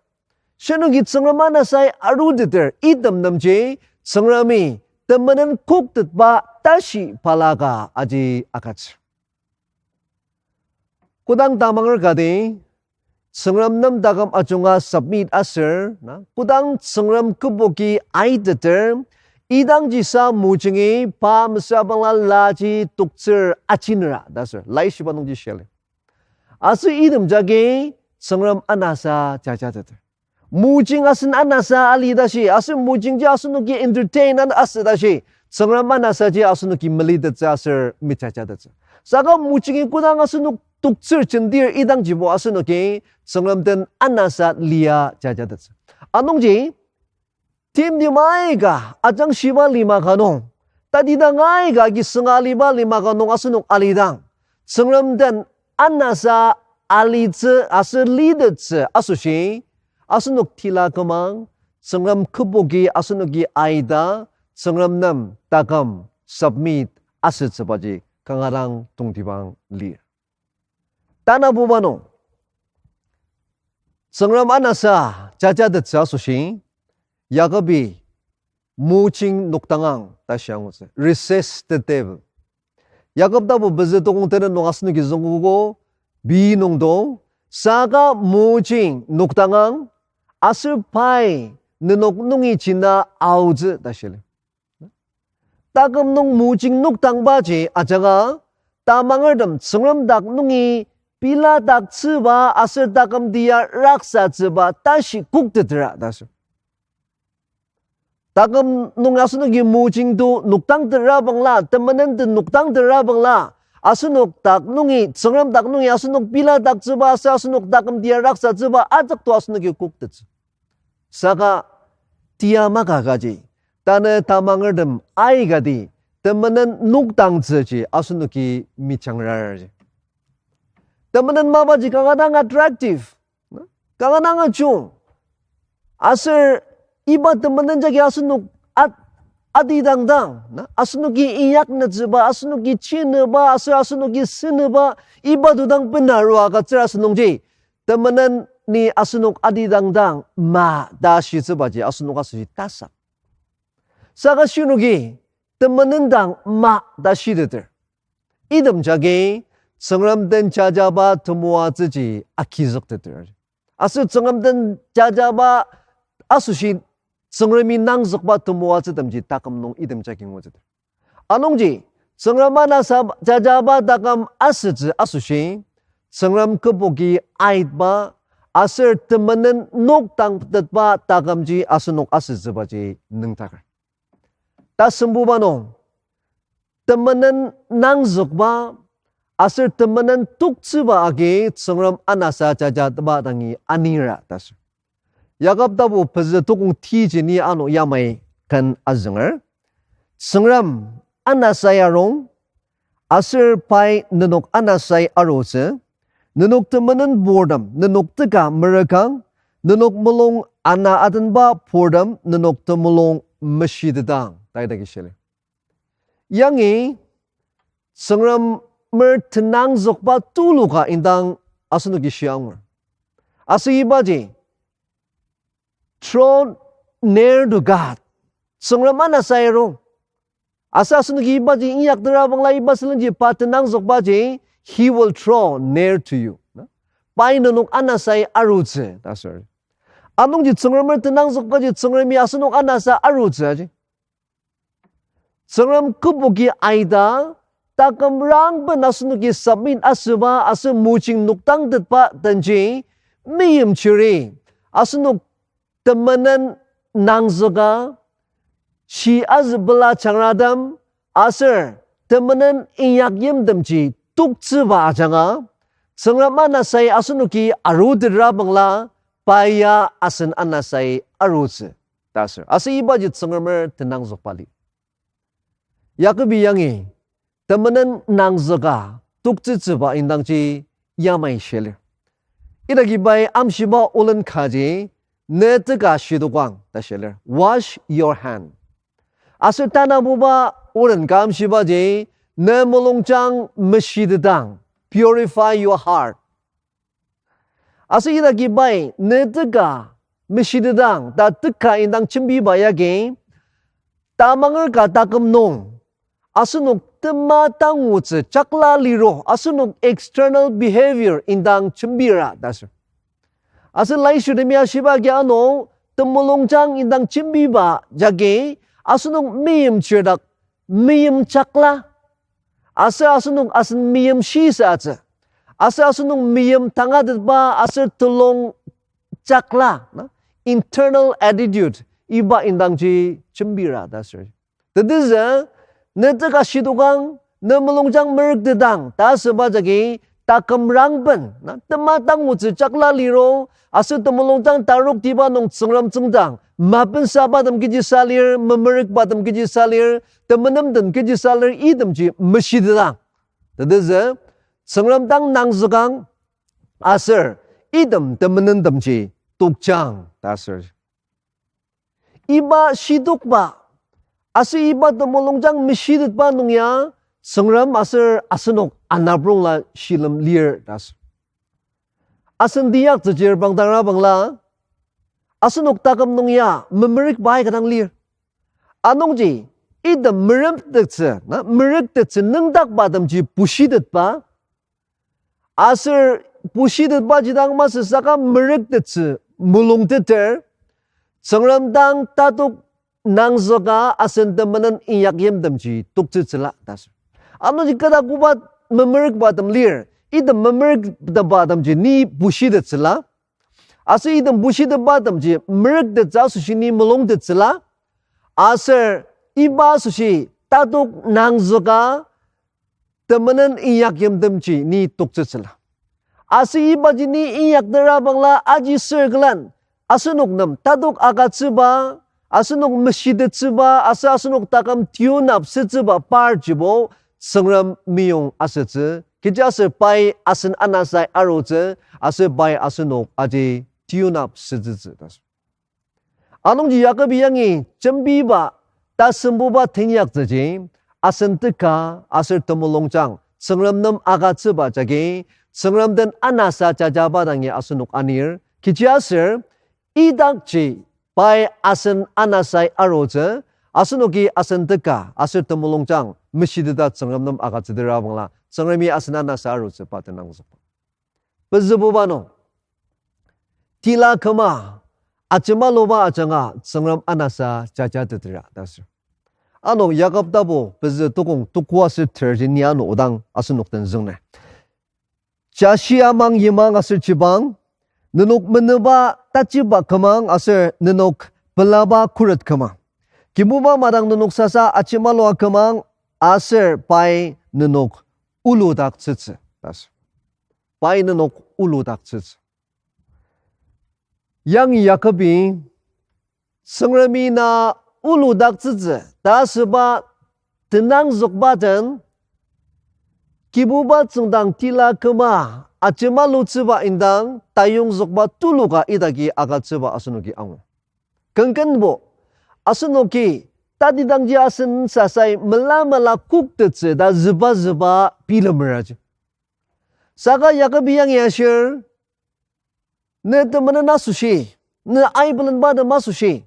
shinoki Tsüngrem anasai aruteter item nemji Tsüngremi temenen koktetba tashi balaka aji agütsür. Kodang tamanger kati, Tsüngrem nem taküm ajunga submit aser, na, kodang Tsüngrem küboki aiteter, idangji sa mojingi pa mesüra bangla laji toktsür ajinera ta aser laishiba nungji shia lir. Aser item jagi Tsüngrem anasa jajateter. Mojing asen anasa ali tashi, aser mojingji asenoki entertain an asü tashi, Tsüngrem anasaji asenoki melitettsü aser mejajatettsü. Saka mojingi kodang asenok toktsür jendir idangjibo asenoki Tsüngrem den anasa lia jajatettsü. Anungji, timtem aika ajangshiba lima ka nung, tatidang aika agi sünga aliba lima ka nung asenok alidang, Tsüngrem den anasa alitsü aser litettsü asoshi, asenok tila kümang, Tsüngrem küboki asenoki aita, Tsüngrem nem taküm submit asütsübaji kanga dang tongtibang lir. Tanabuba nung, Tsüngrem anasa jajatettsü asoshi, Yakobi mojing nokdangang ta shia angutsü. Resist the devil. Yakob tapu pezü tokong tenet nung asenoki züngogo, bi nungdo, saka mojing nokdangang, aser pai nenok nungi jina aotsü ta shia lir. Taküm nung mojing nokdangbaji ajanga, tamangertem Tsüngrem dak nungi piladaktsüba aser taküm tia raksatsüba tashi koktetera ta sür. Taküm nung asenoki mojingto nokdangtera bangla, temenen den nokdangtera bangla, asenok dak nungi, Tsüngrem dak nungi asenok piladaktsüba aser asenok taküm tia raksatsüba ajak to asenoki koktettsü. Saka tia maka kaji, tanü tamangertem aikati, temenen nokdangtsüji asenoki michangrar ji. Temenen mapaji kanga dang attractive, kanga dang ajung. Aser iba temenen jagi asenok at-, atidangdang, na, asenoki inyaknütsüba, asenoki chinüba, aser asenoki senüba, iba todang bena arua agütsür asünungji, temenen ni asenok atidangdang ma ta shitsübaji asenok asoshi tasak. Saka shinoki temenen dang ma ta shiteter. Item jagi Tsüngrem den jajaba temoatsüji agizükteter. Aser Tsüngrem den jajaba asoshi Tsüngremi nangzükba temoatsütemji taküm nung item jagi ngutsüter. Anungji, Tsüngrem anasa jajaba taküm asütsü asoshi, Tsüngrem küboki aitba, aser temenen nokdangtetba takümji asenok asütsübaji nüngdaker. Tasembuba nung, temenen nangzükba, aser temenen toktsüba agi Tsüngrem anasa jajateba dangi anira ta sür. Yakob tapu pezü tukong tiji ni ano yamai ken azünger. Tsüngrem anasai arung, aser pai nenok anasai arutsü, nenok temenen purtem, nenok teka merekang, nenok mulung ana atenba purtem, nenok temulung meshitetang, ta idaki shili. Yangi Tsüngremer tenangzükba tuluka indang asenoki shia angur. Aser ibaji draw near to God. Tsüngrem anasai arung. Aser asenoki ibaji inyaktera bangla iba sülenji pa tenangzükbaji, he will draw near to you. Pai nenok anasai arutsü ta asür. Anungji Tsüngremer tenangzükbaji Tsüngremi asenok anasa arutsü aji. Tsüngrem kübuki aita, taküm rangben asenoki submit asüba aser mojing nokdangtetba denji, meimchiri, asenok temenen nangzüka, shi azübela jangratem, aser temenen inyakyimtemji toktsüba ajanga, Tsüngrem anasai asenoki arutetra bangla, pa ya asen anasai arutsü ta asür. Aser ibaji Tsüngremer tenangzükba lir. Yakobi yangi, temenen nangzüka toktsütsüba indangji yamai shilir. Idaki pai amshiba olen kaji, ne teka shidokang ta shilir. Wash your hand. Aser tanabuba olen ka amshibaji, ne mulungjang meshitetang, purify your heart. Aser idaki pai ne teka meshitetang ta teka indang jembiba yagi, tamanger ka taküm nung, asenok tema tangutsü jakla liro, asenok external behavior indang jembira ta asür. Aser laishitemi ashiba agi ano, temulungjang indang jembiba jagi, asenok meimchirdak, meim jakla. Aser asenok asen meim shisatsü. Aser asenok meim tangatetba aser telung jakla, na? Internal attitude, iba indangji jembira ta asür. Tetezü, ne teka shidokang, ne mulungjang merüktetang ta asüba jagi, taküm rangben, na? Tema tangutsü jakla liro, aser temulungjang taroktiba nung Tsüngrem tsüngdang, mapensaba tem kechi sa lir, memerükba tem kechi sa lir, temenem tem kechi sa lir, itemji meshitetang. Tetezü, Tsüngrem dang nangzükang, aser item temenentemji tokjang ta asür. Iba shidokba, aser iba temulungjang meshitetba nung ya, Tsüngrem aser asenok anaprongla shilem lir ta asür. Asen tiyaktsüchir bangdang ra bangla, asenok taküm nung ya memerükba aika dang lir. Anungji, item meremtettsü, na, merüktettsü nüngdakba temji pushitetba, aser pushitetbaji dang masü saka merüktettsü mulungteter, Tsüngrem dang tatok nangzüka asen temenen inyakyimtemji toktsütsüla ta asür. Anungji kata koba memerükbatem lir, item memerüktetbatemji ni bushitettsüla. Aser item bushitetbatemji merüktettsü asoshi ni mulungtettsüla. Aser iba asoshi tatok nangzüka temenen inyakyimtemji ni toktsütsüla. Aser ibaji ni inyakterabangla aji circle-an asenok nem tatok agütsüba, asenok meshitettsüba, aser asenok taküm tune up sütsüba parjibo Tsüngrem meyong asütsü, kechiaser pai asen anasai arutsü, aser pai asenok aji tune up sütsütsü ta. Anungji Yakobi yangi jembiba tasembuba tenyaktsüji, asen teka aser temulungjang Tsüngrem nem agütsüba jagi, Tsüngrem den anasa jajaba dangi asenok anir, kechiaser idakji pai asen anasai arutsü, asenoki asen teka aser temulungjang meshiteta Tsüngrem nem agütsüterabangla, Tsüngremi asen anasa arutsü pa tenangzükba. Pezübuba nung, tila küma, ajemaluba ajanga Tsüngrem anasa jajateter ta sür. Ano Yakob tapu pezü tukong tuku aser terji ni ano odang asenok den züngner. Jashia mang yimang aser chibang, nenok menüba tachiba kümang aser nenok pelaba khuret kümang. Kibuba madang nenok sasa ajemalua kümang aser pai nenok uludaktsütsü ta sür. Pai nenok uludaktsütsü. Yang Yakobi, Tsüngremi na uludaktsütsü ta asüba tenangzükba den, Kibuba tsüngdang tila küma ajemalutsüba indang tayongzükba tuluka idaki agütsüba asenoki angur. Kenkenbo, asenoki tatidangji asen sasai mela mela koktettsü ta züba züba bilemeraji. Saka Yakobi yangi ashir, ne temenen asoshi, ne aibelenba tem asoshi,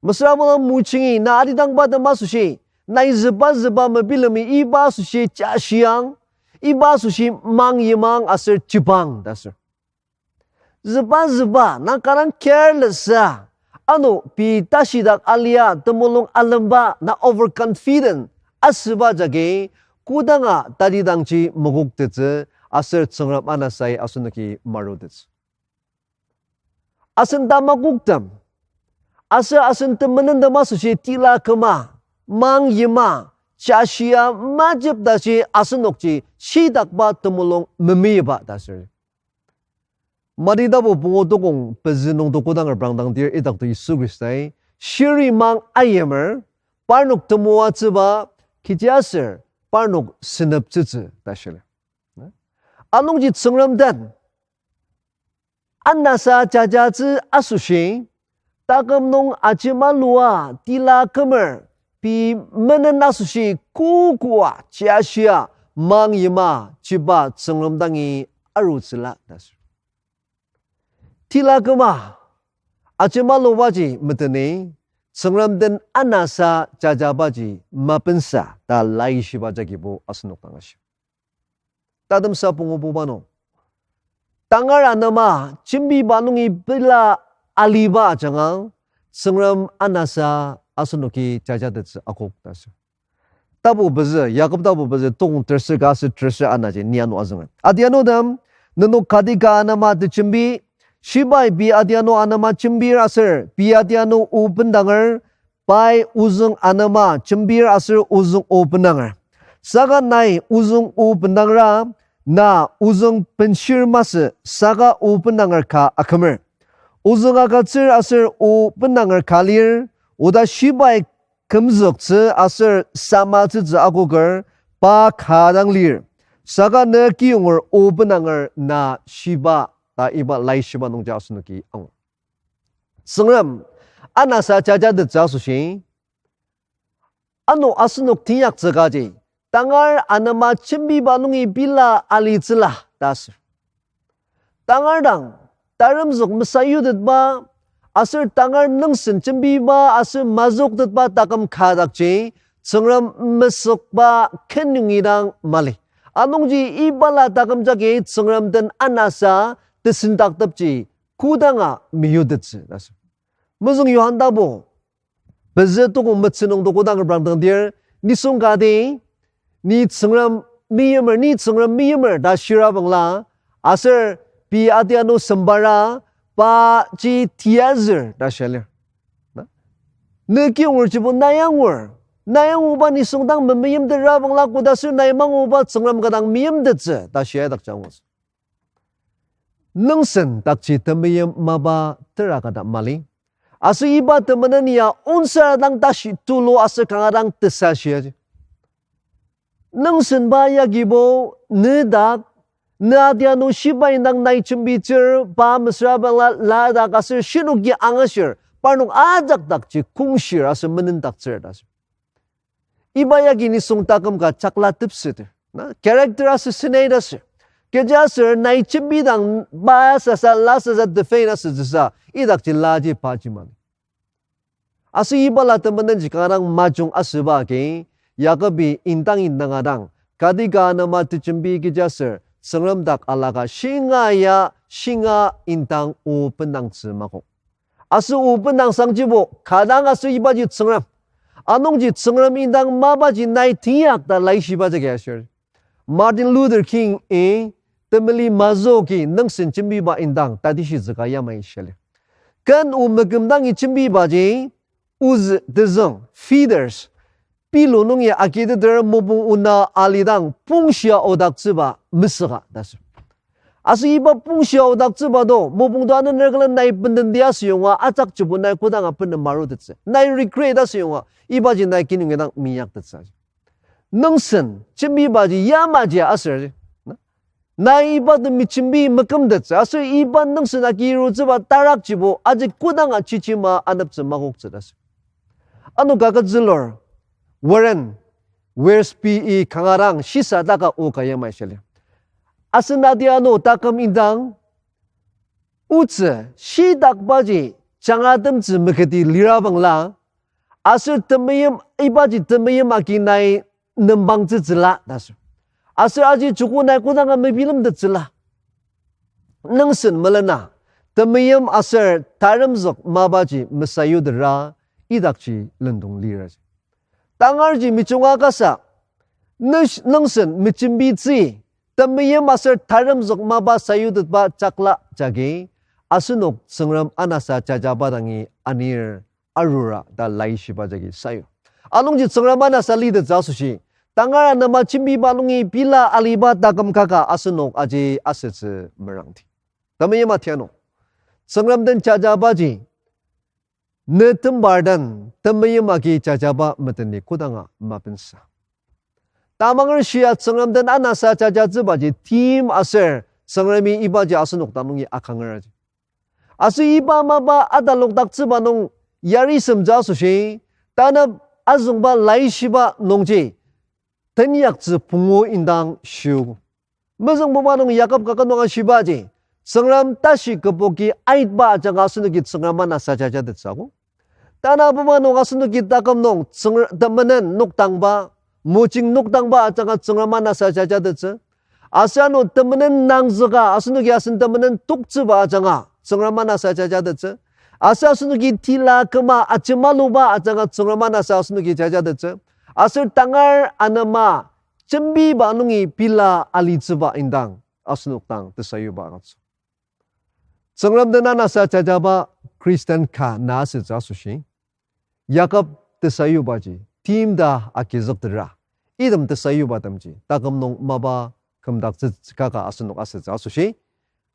mesüra mela muchingi na atidangba tem asoshi, nai züba züba mebilemi iba asoshi jashiang, iba asoshi mang yimang aser chibang ta sür. Züba züba, na kanga careless-a, ano pei tashidak alia temulung alemba na overconfident asüba jagi, kodanga tatidangji makoktettsü aser Tsüngrem anasai asenoki marutettsü. Asen tamakoktem, aser asen temenentem asoshi tila küma, mang yima, jashia majep tashi asenokji shidakba temulung memeyiba ta sür. Mati tapu pungu tukong pezü nung to kodang reprangdang dir idakto Yisu Khristai, shiri mang ayimer, parnok temoatsüba, kechiaser parnok seneptsütsü ta shili. Anungji Tsüngrem den anasa jajatsü asoshi, taküm nung ajemalua tila kümer, pei menen asoshi kokua jashia mang yima chiba Tsüngrem dangi arutsüla ta sür. Tila küma ajemalubaji meteni, Tsüngrem den anasa jajabaji mapensa ta laishiba jagibo asenok dang ashi. Tatemsa pungububa nung, tangar anema jembiba nungi pela aliba ajanga, Tsüngrem anasa asenoki jajatettsü akok ta sür. Tapu pezü, Yakob tapu pezü tukong terser ka aser terser anaji ni ano azünger. Adianutem, nenok kati ka anema tejembi, shibai pei adianu anema jembir aser pei adianu o bendanger, pai ozüng anema jembir aser ozüng o bendanger. Saka nai ozüng o bendangra, na ozüng benshir masü saka o bendanger ka akümer. Ozüng agütsür aser o bendanger ka lir, oda shibai kümzüktsü aser samatsütsü akoker pa ka dang lir. Saka ne kiyonger o bendanger na shiba ta iba laishiba nungji asenoki angur. Tsüngrem anasa jajatettsü asoshi, ano asenok teinyaktsü kaji, tangar anema jembiba nungi pela alitsüla ta asür. Tangar dang, taremzük mesayutetba, aser tangar nüngsen jembiba aser mazüktetba taküm ka dakji, Tsüngrem mesükba kenyongi dang mali. Anungji ibala taküm jagi Tsüngrem den anasa tesendaktepji kodanga meyutettsü ta asür. Mezüng Johan tapu pezü tukong metsü nung to kodang reprangdang dir, nisung kati, ni Tsüngrem meimer, ni Tsüngrem meimer ta shirabangla, aser pei adianu sembara, paji tiazür ta shia lir. Na? Ne ki angur jibo na ya angur. Na ya anguba nisung dang memeimtetrabangla koda aser nai manguba Tsüngrem ka dang meimtettsü ta shia dakji angutsü. Nüngsen dakji temeim mapa tera kata mali. Aser iba temenen ya onsar dang tashi tulu aser kanga dang tesashiaji. Nüngsenba yagibo, ne dak, ne adianu shiba indang nai jembitsür, pa mesüra bangla ladak aser shinoki angashir, parnok ajak dakji kongshir aser menendaktsür ta aser. Iba yagi nisung taküm ka chaklatepseter. Na, character assassinate aser. Kechiaser nai jembidang pa sasa la sasa defend asütsüsa, idakji laji paji mali. Aser ibala temenenji kanga dang majung asüba agi, Yakobi indang indang adang, kati ka anema tejembi kechiaser, Tsüngrem dak alaka shinga ya, shinga indang o bendangtsü makok. Aser o bendang sangjibo, kadang aser ibaji Tsüngrem. Anungji Tsüngrem indang mapaji nai teinyakta laishiba jagi ashir. Martin Luther King-i, temeli mazüoki nüngsen jembiba indang tatishi züka yamai shia lir. Ken o mekümdangi jembibaji, ozü tezüng, feathers, pillow nungi agiteter mopung ona alidang pongshia odaktsüba mesüka ta aser. Aser iba pongshia odaktsüba do, mopung do anener külen nai bendenti asüyonga ajakjibo nai kodanga benden marutettsü. Nai regret asüyonga, ibaji nai kinungi dang minyaktettsü. Nüngsen jembibaji yamaji aser. Nai iba den mejembi mekümtettsü, aser iba nüngsen agirutsüba tarakjibo aji kodanga chichima aneptsü makoktsü ta aser. Ano kaket zülur, Warren Wiersbe-i kanga dang shisa taka o ka yamai shia lir. Asen adianu taküm indang, otsü, shitakbaji jangratemtsü meketi lirabangla, aser temeim, ibaji temeim agi nai nembangtsütsüla ta aser. Aser aji joko nai kodanga mebilemtettsüla. Nüngsen melena, temeim aser taremzük mapaji mesayutera idakji lendong liraji. Tangarji mejunga kasa, nüsh-, nüngsen mejembitsü, temeim aser taremzük mapa sayutetba jakla jagi, asenok Tsüngrem anasa jajaba dangi anir arura ta laishiba jagi sayu. Anungji Tsüngrem anasa litettsü asoshi, tangar anema jembiba nungi pila aliba taküm kaka asenok aji asütsü merangdi. Temeim atiano, Tsüngrem den jajabaji, ne tembar den temeim agi jajaba meteni kodanga mapensa. Tamanger shia Tsüngrem den anasa jajatsübaji tim aser Tsüngremi ibaji asenok dang nungi akanger aji. Aser iba mapa atalokdaktsüba nung yarisemtsü asoshi, tanep azüngba laishiba nungji, tenyaktsü pungu indang shiogo. Mezüngbuba nung Yakob kaket nung ashibaji, Tsüngrem tashi kübok aitba ajanga asenoki Tsüngrem anasa jajatettsüogo. Tanabuba nung asenoki taküm nung Tsüngre-, temenen nokdangba, mojing nokdangba ajanga Tsüngrem anasa jajatettsü. Aser ano temenen nangzüka asenoki asen temenen toktsüba ajanga Tsüngrem anasa jajatettsü. Aser asenoki tila küma ajemaluba ajanga Tsüngrem anasa asenoki jajatettsü. Aser tangar anema jembiba nungi pila alitsüba indang asenok dang tesayuba agütsü. Tsüngrem den anasa jajaba Christian ka na asütsü asoshi, Yakob tesayubaji tim ta agizüktera, item tesayubatemji taküm nung mapa kümdaktsü kaka asenok asütsü asoshi,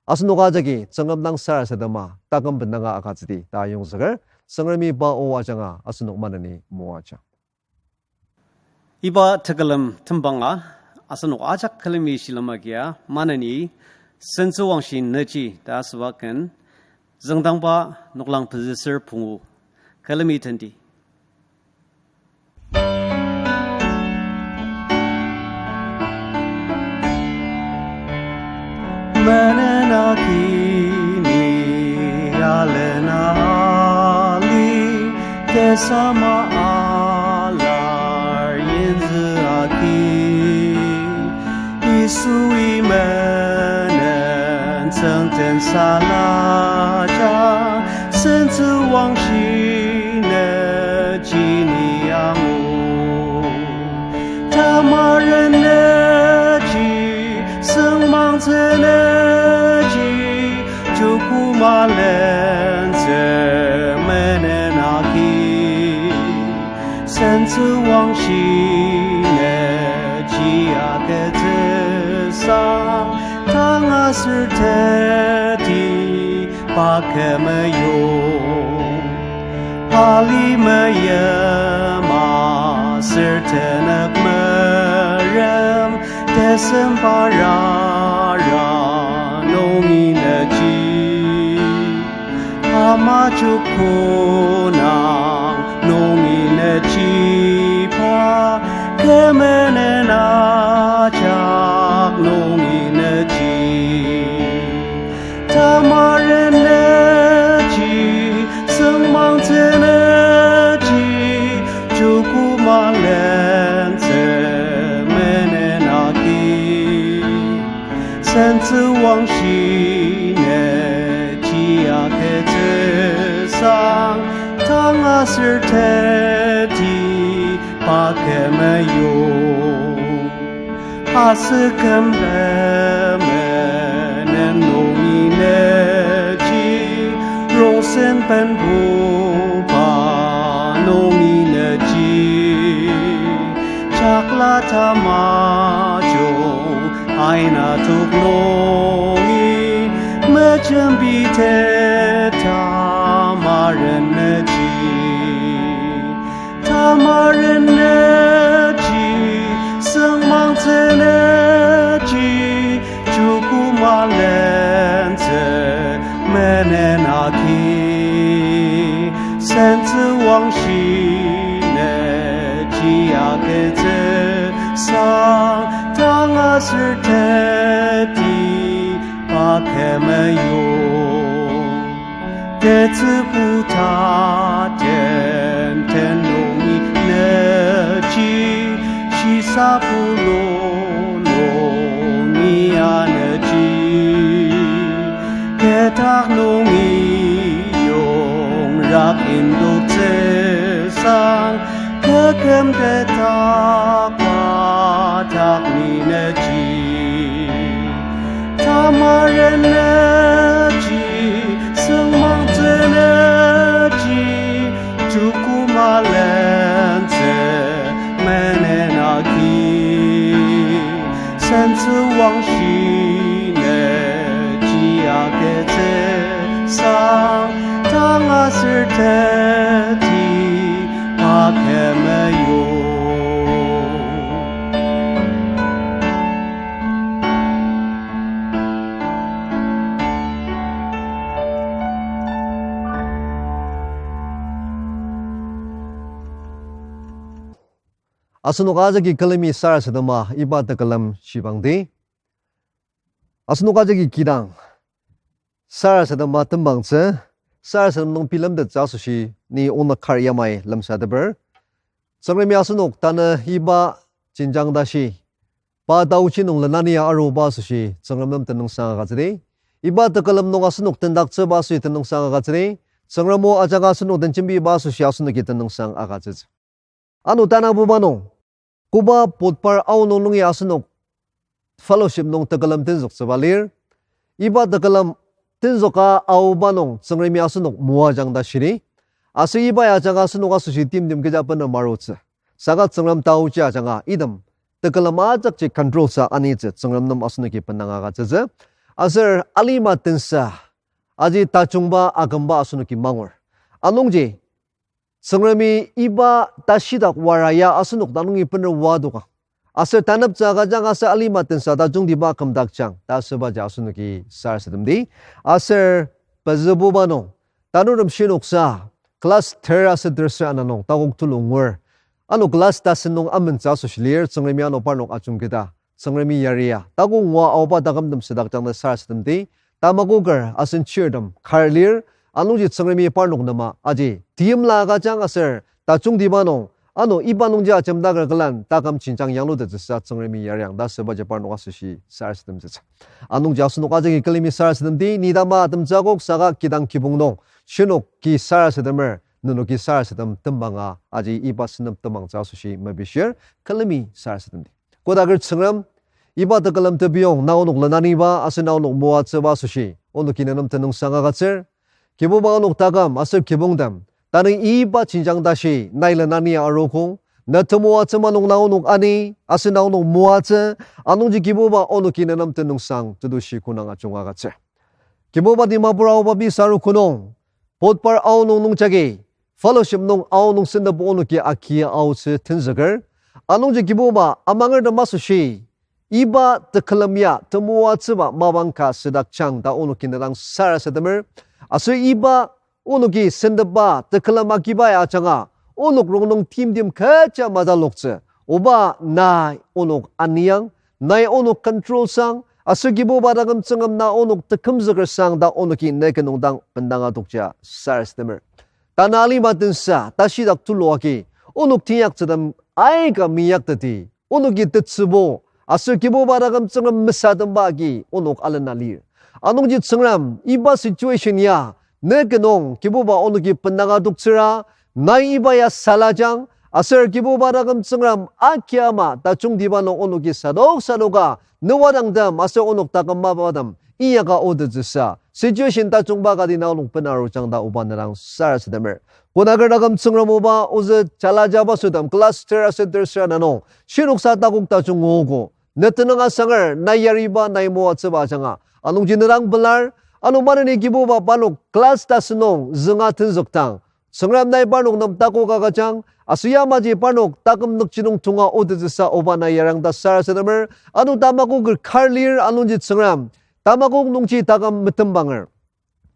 asenok ajaki Tsüngrem dang sarasadema taküm bendanga agütsüdi ta ayongzüker. Tsüngremi pa o ajanga asenok maneni moaja. Iba tekülem tembanga asenok ajak külemi shilem agia maneni Sentsüwangshi Nüji ta asüba ken züngdangba noklang pezüsür pungu külemi tendi. Menen aki ni alena ali, tesama alar yinzü aki. Yisui menen tsüngten salaja, Sentsüwangshi Nüji ni angu. Tamaren ne Tsünüji joko malentsü menen agi, sentsüwangshi nüji agütsüsa, tang aser teti pa kü meyong. Ali meyim aser tenük merem, tesem parara nungi nüji. Ama joko nang nungi nüji pa, kü menen ajak nungi nüji. Tamaren nüji, süngmangtsü nüji, joko malentsü menen agi, sentsüwangshi nüji agütsüsa, tang aser teti pa kü meyong. Aser kümlemen nungi nüji, rongsen benbuba nungi nüji, chakla tamajung aina tok nungi, mejembite tamaren nüji. Tamaren nüji, süngmangtsü nüji, joko malentsü menen agi, sentsüwangshi nüji agütsüsa, tang aser teti pa kü meyong. Tetsübu tatem ten nungi nüji, shisabu lulu nungi ya nüji. Kü dak nungi yongrak indoktsüsa, kü küm tetakba dak ni nüji. Tamaren nüji, süngmangtsü nüji, joko malentsü menen agi, sentsüwangshi nüji agütsüsa, tang aser teti pa kü meyong. Asenok ajaki külemi sarasadema iba tekülem shibangdi. Asenok ajaki kidang sarasadema tembangtsü, sarasadem nung bilemtettsü asoshi ni onük kar yamai lemsateper. Tsüngremi asenok tanü iba jenjang tashi, pa taochi nung lenania aruba asoshi Tsüngrem nem tenüngsang agütsüdi. Iba tekülem nung asenok tendaktsüba asoshi tenüngsang agütsüdi. Tsüngrem o ajanga asenok den jembiba asoshi asenoki tenüngsang agütsütsü. Ano tanabuba nung, koba potpar aonung nungi asenok fellowship nung tekülem tenzüktsüba lir. Iba tekülem tenzüka aoba nung Tsüngremi asenok moajang ta shiri. Aser iba ajanga asenok asoshi timtem kecha bener marutsü. Saka Tsüngrem taochi ajanga item tekülem ajakji control sa anitsü Tsüngrem nem asenoki benang agütsütsü. Aser alima tensa aji tajungba akümba asenoki mangur. Anungji Tsüngremi iba tashidak wara ya asenok ta nungi bener oa dokang. Aser taneptsü agüjang aser alima tensa tajungtiba kümdakjang ta asübaji asenoki sarasademdi. Aser pezübuba nung, tanurtem shinoksa, class ter aser terser ana nung takok tulu ngur. Ano class tasen nung amentsü asoshi lir, Tsüngremi ano parnok ajungketa Tsüngremi yaria takok ngua aoba takümtem südakjang ta sarasademdi. Tamakoker asen chirtem kar lir, anungji Tsüngremi parnok nem aji teimla agüjang aser tajungtiba nung, ano iba nungji ajemdaker külen taküm jenjang yanglutettsüsa Tsüngremi yariang ta asübaji parnok asoshi sarasademtsütsü. Anungji asenok ajaki külemi sarasademdi, ni tama atemtsü akok saka kidang kibong nung shinoki sarasademer, nenoki sarasadem tembanga aji iba senem tembangtsü asoshi mepishir, külemi sarasademdi. Kodaker Tsüngrem, iba tekülem tebiyong na onok lenaniba aser na onok moatsüba asoshi onoki nenem tenüngsang agütsür. Kibuba, onok taküm aser kibongtem, tanü iba jenjang tashi nai lenani arogo, na temoatsü ma nung na onok ani, aser na onok moatsü, anungji Kibuba onoki nenem tenüngsang tetushi kü nung ajung agütsür. Kibuba, Dimapur aoba pei saru kü nung, Potpar aonung nungjagi, fellowship nung aonung sendep onoki akia aotsü tenzüker, anungji Kibuba amangertem asoshi, iba tekülem ya temoatsüba mapang ka südakjang ta onoki ne dang sarasademer. Aser iba onoki sendepba tekülem akibai ajanga, onok rongnung timtem kecha mataloktsü, Oba, nai onok aniang, nai onok control sang, aser Kibuba taküm Tsüngrem na onok tekümzüker sang ta onoki ne kü nung dang bendanga tokja sarasademer. Tanü alima tensa, tashidak tulu agi, onok teinyaktsütem aika meinyakteti, onoki tetsübo, aser Kibuba taküm Tsüngrem mesatemba agi onok alena lir. Anungji Tsüngrem, iba situation ya, ne kü nung Kibuba onoki bendanga toktsüra, nai iba ya salajang, aser Kibuba taküm Tsüngrem akia ama tajungtiba nung onoki sadok sadoka, ne wadangtem aser onok taküm mapatem inyaka otettsüsa, situation tajungba kati na onok bena arujang ta Oba ne dang sarasademer. Konaker taküm Tsüngrem Oba, ozü jalajaba sütem, class ter aser ter süra na nung, shinoksa takok tajung nguogo, ne tenüng asanger, nai yariba, nai moatsüba ajanga, anungji ne dang pelar, ano maneni Kibuba parnok class tasü nung zünga tenzükdang, Tsüngrem nai parnok nem takok agüjang, aser yamaji parnok taküm nükjidong tonga otettsüsa Oba nai yariang ta sarasademer, ano tamakoker kar lir anungji Tsüngrem, tamakok nungji taküm metembanger.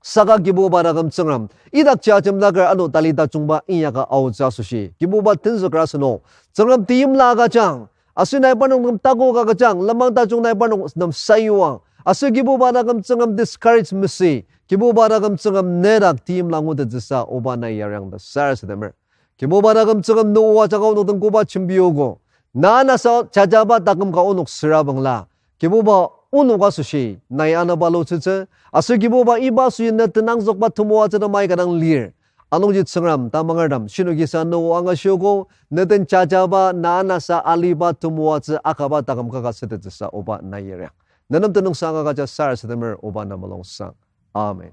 Saka Kibuba taküm Tsüngrem, idakji ajemdaker ano tali tajungba inyaka aotsü asoshi, Kibuba tenzüker asünung, Tsüngrem teimla agüjang, aser nai parnok nem takok agüjang, lenmang tajung nai parnok nem sayuang, aser Kibuba taküm Tsüngrem discourage masü, Kibuba taküm Tsüngrem nedak teimla ngutettsüsa Oba nai yariang ta sarasademer. Kibuba taküm Tsüngrem, ne o ajaka onok den koba jembiogo. Na anasa jajaba taküm ka onok sürabangla, Kibuba, onok asoshi nai anaba lutsütsü, aser Kibuba iba asoshi ne tenangzükba temoatsütem aika dang lir. Anungji Tsüngrem, tamangertem shinoki sa ne o angashiogo, ne den jajaba, na anasa aliba temoatsü akaba taküm kaka sütettsüsa Oba nai yariang. Nenem tenüngsang agüja sarasademer Oba, na mulungsang. Amen.